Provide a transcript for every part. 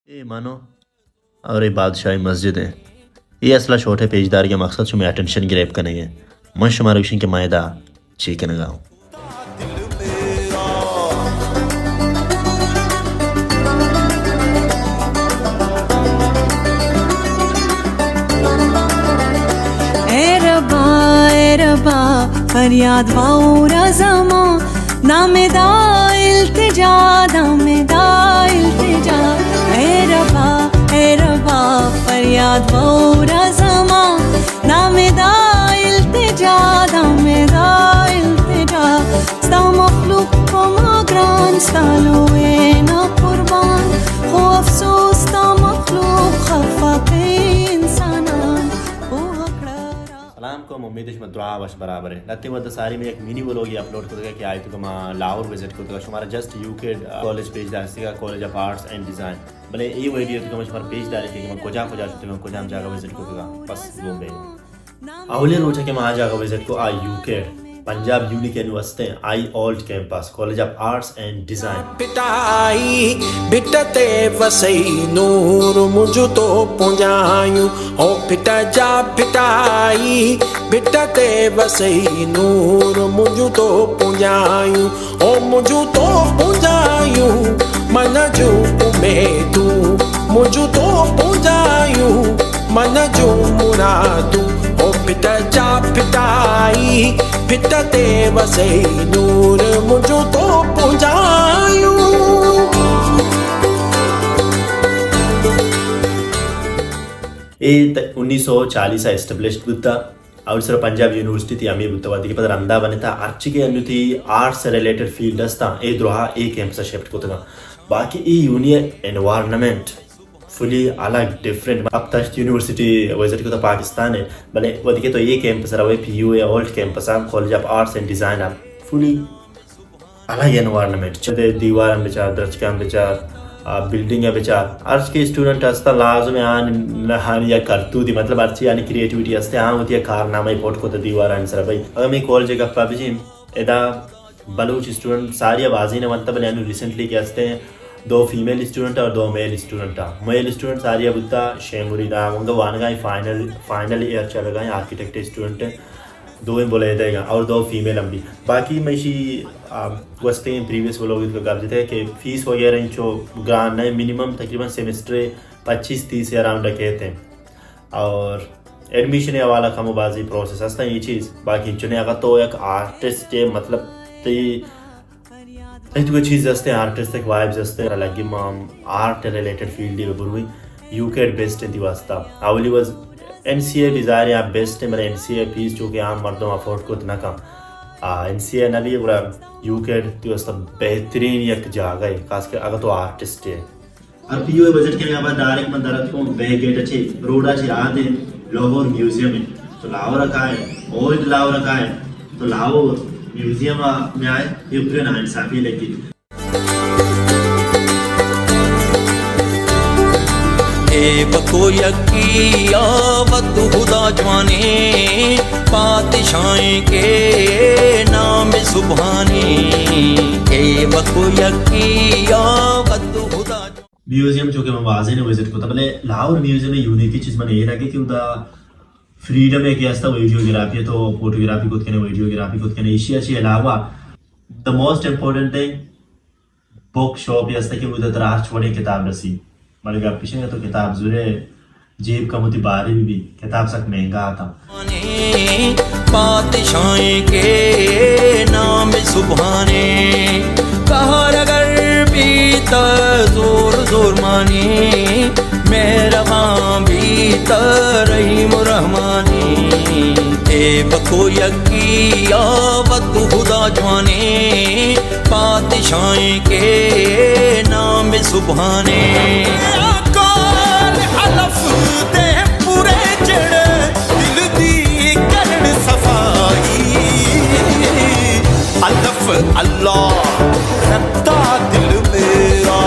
اے مانو، اور اے بادشاہی مسجد ایں۔ اے اصلا شوٹ ءِ پیش دارگ ءِ مقصد شمئے اٹینشن گریب کنگ ایں۔ من شمارا گوشیں کہ من ادا چے کنگا آں۔ اے ربا، اے ربا، فریاد وارا زمان، دم دا التجا، دم دا التجا۔ اے ربا، اے ربا، فریاد وارا زمان، دم دا التجا، دم دا التجا۔ ستا مخلوق پہ ما گران، ستا لوئے نا قربان۔ خو افسوس ستا مخلوق خفا پہ انسانان۔ خو ہکڑا را۔ سلام کو، امید شما دراہ وش برابر ایں۔ لہتیں وھد ءَ ساری من یک منی ولوگے اپلوڈ کتگ کہ آئی توکا ما لاہور وزٹ کتگ، شمارا جسٹ یو کیڈ کالج پیش داشتگ، college of arts and design. بلے اے ویڈیو توکا ما شمارا پیش داریں کہ من کجا کجا شتگاں، کجام جاگہ وزٹ کتگاں۔ بس گوں بے۔ اولی روچ کہ ما آ جاگہ وزٹ کو، آ یو کیڈ، پنجاب یونیک یونیورسٹی، آئی old campus, college of arts and design. پٹائی بٹتے وسئی نور مجھو تو پونجایوں، او پٹا جا پٹائی بٹتے وسئی نور مجھو تو پونجایوں، او مجھو تو پونجایوں، من جو امیدوں، مجھو تو پونجایوں، من جو مرادوں، او پٹا جا پٹائی، پٹتے وسئی نور مجھو تو پونجایوں۔ اے ت-، انیس سو چالیس ءَ اسٹیبلشڈ بوتا۔ اولی سرا پنجاب یونیورسٹی تئی ہمے بوتا، وھدے کہ پدا رندا بنتا، ہرچی کہ انو تئی آرٹس ریلیٹڈ فیلڈ ہستاں، اے دراہ اے کیمپس ءَ شفٹ کتگاں۔ باقی اے یونین انوائرمنٹ فلی الگ، ڈفرنٹ۔ اب تشت یونیورسٹی وزٹ کتا پاکستان ءَ، بلے وھدے کہ تو اے کیمپس ءَ روئے، پی یو اے اولڈ کیمپس ءَ، college of arts and design ءَ، فلی الگ انوائرمنٹ۔ چہ دیوار ہم بچار، درچک ہم بچار، آ، بلڈنگ ہم بچار، ہرچ کہ اسٹوڈنٹ ہستا لازم ہے آن، آن یک کرتوتی، مطلب ہرچی آنی کریٹیویٹی ہستے، آن وتی کارنامہ پوٹ کتا دیوار آنی سرا۔ بھئی اگر میں کالج گپا بجیم، ادا بلوچ اسٹوڈنٹ ساری بازی نہ ونتا، بلے انو ریسنٹلی کہ ہستے دو فیمیل اسٹوڈنٹ اور دو میل اسٹوڈنٹ۔ میل اسٹوڈنٹ ساری بوتا شے مرید، آ، انگا وانگا فائنل، فائنل ایئر چلگا، آرکیٹیکٹ اسٹوڈنٹ دوئیں بلیدہ گا اور دو فیمیل ہم بھی۔ باقی میں اشی، آ، گوستیں پریویس ولوگ تو گپ جتے کہ فیس وغیرہ انچو گران نہ، منیمم تقریباً سیمسٹر پچیس تیس اراؤنڈ کہتے ہیں۔ اور ایڈمیشن حوالہ کم و بازی پروسیس ہستا یہ چیز۔ باقی چنے اگر تو یک آرٹسٹ ہے، مطلب تئی اے تو چیز ہستے، آرٹسٹک وائبز ہستے، لگی ما آرٹ ریلیٹڈ فیلڈ بروی، یو کیڈ بیسٹ انتی واسطہ۔ اولی وز این سی اے بھی ظاہر ہے بیسٹ ہے، مطلب این سی اے فیس چونکہ عام مردم افورڈ کت نہ کن۔ آ، این سی اے نہ بھی گڑا یو کیڈ تی واسطہ بہترین یک جاگہ ہے، خاص کر اگر تو آرٹسٹ ہے۔ ہر پی یو اے وزٹ کنے آباد ڈائریکٹ من درت کو بے گیٹ اچے روڈا چے آتے لاہور میوزیم ہے۔ تو لاہور کا ہے، اولڈ لاہور کا ہے۔ تو لاہور میوزیم میں آئے، یہ پورے ناانصافی لگی۔ اے بکو یکی آ وت ہدا جوانے، پادشاہیں کے نام سبحانے۔ اے بکو یکی آ وت ہدا جوانے۔ میوزیم چونکہ من بازیں وزٹ کتا، بلے لاہور میوزیم یونیکی چیز من اے لگے کہ ادا فریڈم ہے کہ ہستا ویڈیوگرافی تو فوٹوگرافی کت کنے، ویڈیوگرافی کت کنے، ایشی اچی علاوہ the most important thing book shop ہستا کہ ادا ترا ہرچ وڑیں کتاب رسی۔ بلے گپ اشیں تو کتاب زورے جیب کموتی باری بھی، بھی کتاب سک مہنگا آتا۔ پادشاہیں کے نام سبحانے، قہر اگر بیت زور زور مانے، مہربان بیت رحیم و رحمانے۔ اے بکو یکی آ وت ہدا جوانے، پادشاہیں کے نام سبحانے۔ کار الف دے پورے جڑ، دل دی کرن صفائی۔ الف اللہ رتا دل میرا۔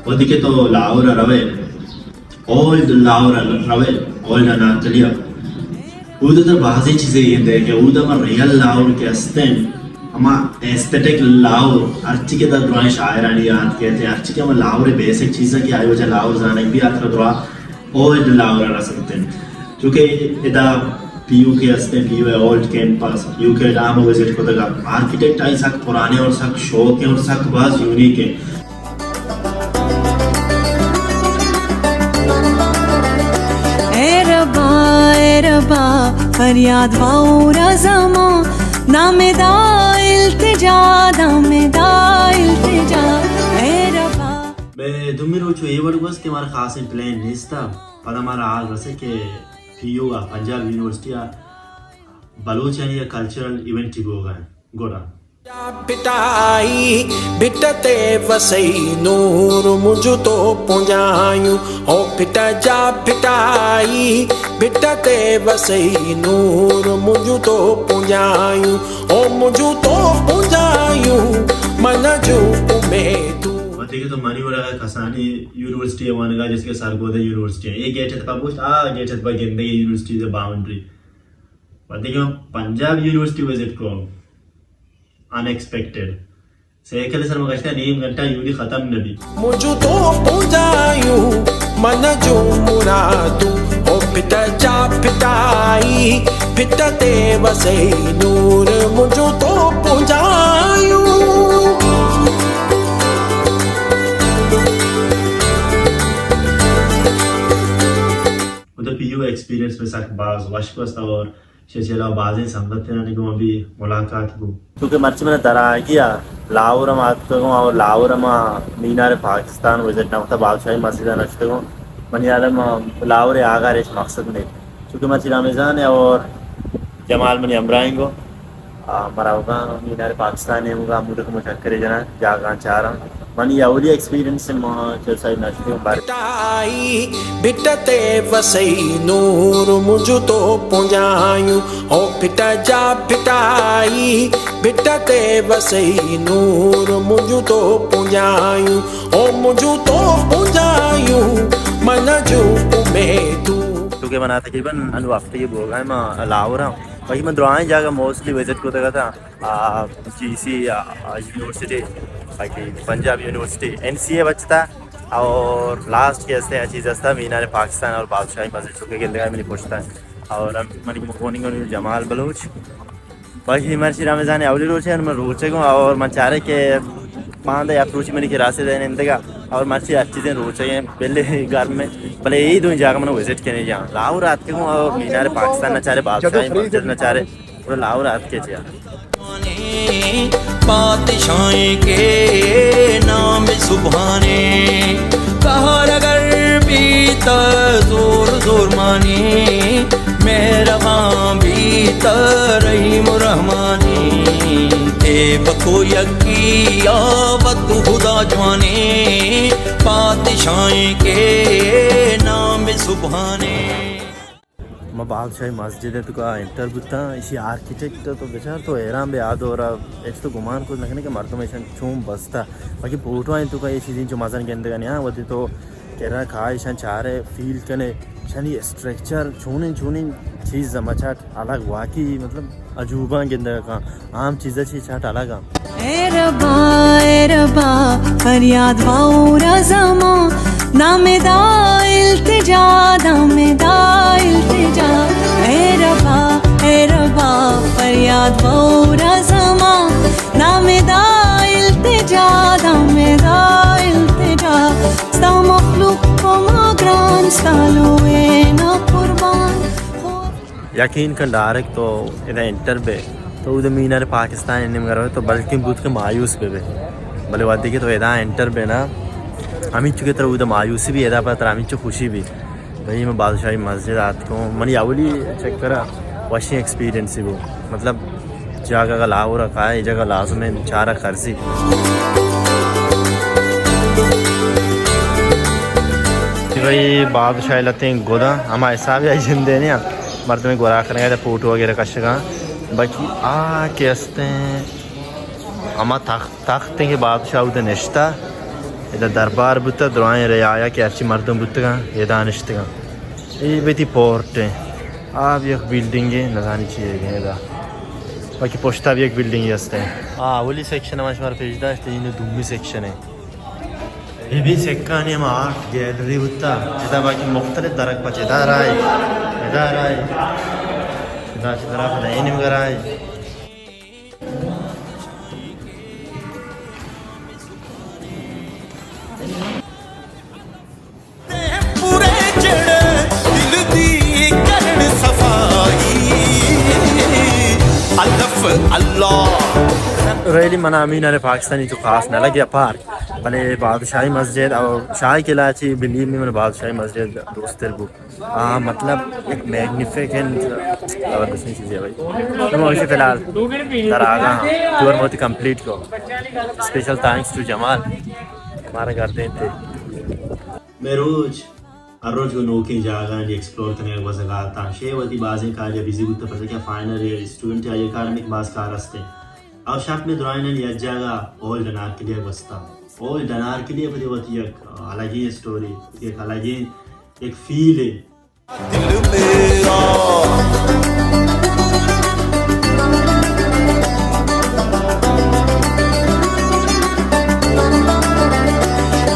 وھدے کہ تو لاہور ءَ روئے، اولڈ لاہور ءَ روئے، اولڈ اناتلیا۔ اود ءَ ترا بازیں چیزے گندئے کہ اود ءَ ما ریئل لاہور کہ استیں، ہما ایستھیٹک لاہور، ہرچی کہ ترا درائیں شاعرانی یاد کیت، ہرچی کہ ہما لاہور ءِ بیسک چیزاں کہ آئی وجہ لاہور زانگ بی، آ ترا درا اولڈ لاہور ءَ رسینت۔ چونکہ ادا پی یو کے ہستیں، پی یو اے اولڈ کیمپس، پی یو کے ڈام ءَ وزٹ کتگ ءَ، آرکیٹیکٹ آئی سک پرانے اور سک شوق ہیں اور سک باز یونیک ہیں۔ اے ربا، اے ربا، فریاد واورا زمان، نام دا التجا، نام دا التجا، اے ربا۔ بے دومی روچ اے وڑ گوست کہ مارا خاصیں پلان نیستا، پدا مارا حال رسے کہ پی یو ءَ، پنجاب یونیورسٹی ءَ بلوچانی ءَ کلچرل ایونٹ بوگا ہیں۔ گڑا۔ پٹائی بٹتے وسئی نور مجھو تو پونجایوں، او پٹا جا پٹائی بٹتے وسئی نور مجھو تو پونجایوں، او مجھو تو پونجایوں، من جو امیدوں۔ وتی کہ تو منی وڑا کسانی یونیورسٹی ءَ وانگا، جیسے کہ سرگودھا یونیورسٹی ہے، یہ گیٹ ءِ تپا پوشت، آ گیٹ ءِ تپا گندے یونیورسٹی ءِ باؤنڈری۔ وھدے کہ من پنجاب یونیورسٹی وزٹ کو، ان ایکسپیکٹڈ، سائیکل ءِ سر من گشتہ نیم گھنٹہ یونی ختم نہ بی۔ مجھو تو پونجایوں، من جو مرادوں، او پتا جا پتائی، پتا تے وسئی نور، مجھو تو پونجایوں۔ ادا پی یو ایکسپیرینس میں سک باز وش گوست اور شے چلا بازیں سنگتانی گوں بھی ملاقات بو۔ چونکہ مرچی من درآہگی ءَ لاہور ءَ ما اتکگوں اور لاہور ءَ ما مینار پاکستان وزٹ نہ کتا، بادشاہی مسجد ءَ نشتگوں۔ منی حیال ءَ ما لاہور ءِ آگار ہچ مقصد نہیں، چونکہ مرچی رمضان ہے اور جمال منی ہمراہیں گوں۔ آ، مروگاں مینار پاکستان ءِ نیمگا، ہمودا کہ ما چکرے جناں، جاگہاں چاراں۔ منی اولی ایکسپیرینس ما چہ سائی نشتگوں بار۔ پٹائی بٹتے وسئی نور مجھو تو پونجایوں، او پٹا جا پٹائی بٹتے وسئی نور مجھو تو پونجایوں، او مجھو تو پونجایوں، من جو امیدوں۔ چونکہ من تقریباً انو ہفتے بوگا ما لاہور آں۔ باقی من درائیں جاگہ موسٹلی وزٹ کتگ اتاں، آ، جی سی، آ، آ، یونیورسٹی، باقی پنجاب یونیورسٹی، این سی اے بچتا، اور لاسٹ کے ہستے ہیں چیز ہستا مینار پاکستان اور بادشاہی مسجد، چونکہ گندگا منی پشتا ہے۔ اور ہم منی گونی گونی جمال بلوچ۔ باقی مرچی رمضان اولی روچ ہے، من روچگوں اور من چارے کہ پاندہ یک روچی منی کلاس دے نندگا اور مرچی ہر چیزیں روچگیں بلے گرم میں، بلے یہی دو جاگہ من وزٹ کرنے جاں۔ لاہور آتکگوں اور مینار پاکستان نہ چارے، بادشاہی مسجد نہ چارے، اور لاہور آتکے چیا۔ پادشاہیں کے نام سبحانے، قہر اگر بیت زور زور مانے، مہربان بیت رحیم و رحمانے، اے بکو یکی آبد خدا جوانے، پادشاہیں کے نام سبحانے۔ ما بادشاہی مسجد ءِ توکا انٹر بوتاں، ایشی آرکیٹیکٹ تو بچار تو حیران بے، آ دور ءَ ہچ تو گمان کت نہ کنے کہ مردم ایشاں چون بستا، باقی فوٹو ءِ توکا اے چیزیں چو مزن گندگا نیاں، وتی تو کرا کائے ایشاں چارے فیل کنے، ایشانی اسٹرکچر چونیں چونیں چیز مچاٹ الگ، واقعی مطلب عجوبہ گندگا کاں۔ عام چیزا چی چاٹ الگ آں۔ اے ربا، اے ربا، فریاد واورا زمان، نام دا التجا، نام دا التجا۔ اے ربا، اے ربا، فریاد واورا زمان، نام دا التجا، نام دا التجا۔ ستا مخلوق پہ ما گران، ستا لوئے نا قربان۔ یقین کن ڈائریکٹ تو ادا انٹر بے تو اود مینار پاکستان ءِ نیمگا روئے تو بلکن بوت کہ مایوس بے بے، بلے وھدے کہ تو ادا انٹر بے نا، ہمینچو کہ ترا اود مایوسی بی، ادا پہ ترا ہمینچو خوشی بی۔ بھئی، من بادشاہی مسجد آتکوں، منی اولی چکر ءَ وشیں ایکسپیرینس بو، مطلب جاگہ کا لاہور کا ہے، جگہ لازم ہے چارا کرزی۔ بھئی، بادشاہ لتیں گداں ہما حساب ءَ جندے نیاں، مردمے گورا کنگا، ادا فوٹو وغیرہ کشگاں۔ باقی آ کہ استیں ہما تخت، تخت کہ بادشاہ اود نشتا، ادا دربار بوتا، درائیں رعایا کہ ہرچی مردم بوتگاں، ادا نشتگاں۔ اے بیتی پورٹ ہیں۔ آ بھی یک بلڈنگ ہے، نزانی چی ہے ادا۔ باقی پشتا بھی یک بلڈنگی ہستے۔ ہاں، اولی سیکشن ہم شمار پیش داشت، این دومی سیکشن ہے۔ یہ بھی سکانی ہم آرٹ گیلری ہوتا، ادا باقی مختلف درک پچ ادا رائے، ادا رائے، ادا چی طرف نہیں نمگر آئے۔ پورے جڑ دل دی کرن صفائی، الف اللہ۔ ریلی منا امین علی پاکستانی تو خاص نہ لگیا پارک، بلے بادشاہی مسجد اور شاہی قلعہ چی بلیو می من بادشاہی مسجد دوستر بو۔ ہاں، مطلب ایک میگنیفیکنٹ زبردستیں چیزے بھائی۔ ہم اسے فی الحال در آگا ٹور موتی کمپلیٹ کو۔ اسپیشل تھینکس ٹو جمال ہمارا گھر دینتے۔ مئے روچ ہر روچ گوں نوکیں جاگہانی ایکسپلور کنگ ءَ گوزگ ءَ اتاں۔ شے وتی بازیں کارے ءَ بزی بوتہ، پرچا کہ فائنل ایئر اسٹوڈنٹ ءَ، آئی ءَ کار ہمیک باز کار است انت۔ او شپ مئے درائینانی یک جاگہ اولڈ انارکلی ءَ گوستہ۔ اولڈ انارکلی ءَ پدی وتی یک الگیں اسٹوری، وتی یک الگیں یک فیلے۔ دل میرا۔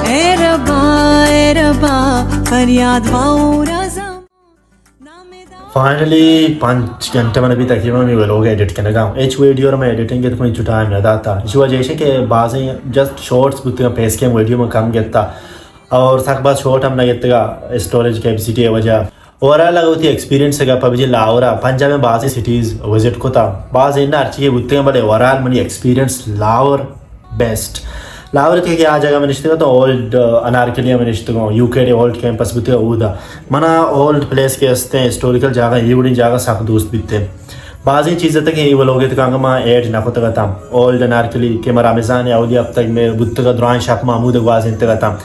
اے ربا، اے ربا، فریاد واورا زم-، نام دا۔ فائنلی پنچ گھنٹہ من ابھی تقریباً می ویلوگ ایڈٹ کنگا۔ ہچ ویڈیو رو میں ایڈیٹنگ کے کوئی ٹائم نہ داتا۔ اسی وجہ سے کہ بازیں جسٹ شارٹس بوتگا، فیس کیم ویڈیو میں کم گتا اور سک باز شارٹ ہم نہ گتگا اسٹوریج کیپیسٹی وجہ۔ اوورآل اگر وتی ایکسپیرینس ءِ گپ ءَ بجیں، لاہور ءَ پنجاب ءِ بازیں سٹیز وزٹ کتا، باز اناں ہرچی کہ بوتگاں، بلے اوورآل منی ایکسپیرینس لاہور بیسٹ۔ لاہور ءَ کہ آ جاگہ من نشتگاں تو اولڈ انارکلی ءَ من نشتگاں، یو کے ڈی اولڈ کیمپس بوتگ اودا۔ منا اولڈ پلیس کہ استیں، ہسٹوریکل جاگہ، اے وڑیں جاگہ سک دوست بیتیں۔ بازیں چیز اتک کہ اے ولوگ ءِ تکا انگہ ما ایڈ نہ کتگ اتاں۔ اولڈ انارکلی کہ ما رمضان ءَ اولی ہفتگ میں بوتگ ءَ، درائیں شپ ما ہمود ءَ گوازینتگ اتاں۔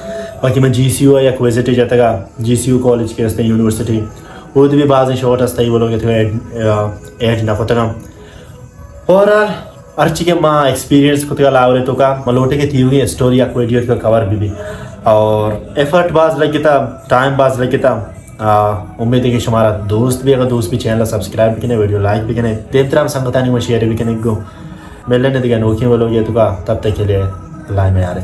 باقی من جی سی یو ءَ یک وزٹے جتگ ءَ، جی سی یو کالج کہ استیں یونیورسٹی، اود بھی بازیں شارٹ است، اے ولوگ ءِ تکا ایڈ، ایڈ نہ کتگاں۔ اوورآل ہرچی کہ ما ایکسپیرینس کتگ ءَ لاہور ءِ توکا، ما لوٹیں کہ تیوگیں اسٹوری یک ویڈیو ءِ توکا کور بہ بی۔ اور ایفرٹ باز لگتا، ٹائم باز لگتا۔ آ، امید ہے کہ شمارا دوست بھی، اگر دوست بھی چینل سبسکرائب بکنے، ویڈیو لائک بکنے، دیمترا ہم سنگتانی گوں شیئر بکنے گو۔ ملنے دگہ نوکیں ولوگ ءِ توکا، تب تک کے لیے اللہ میارے۔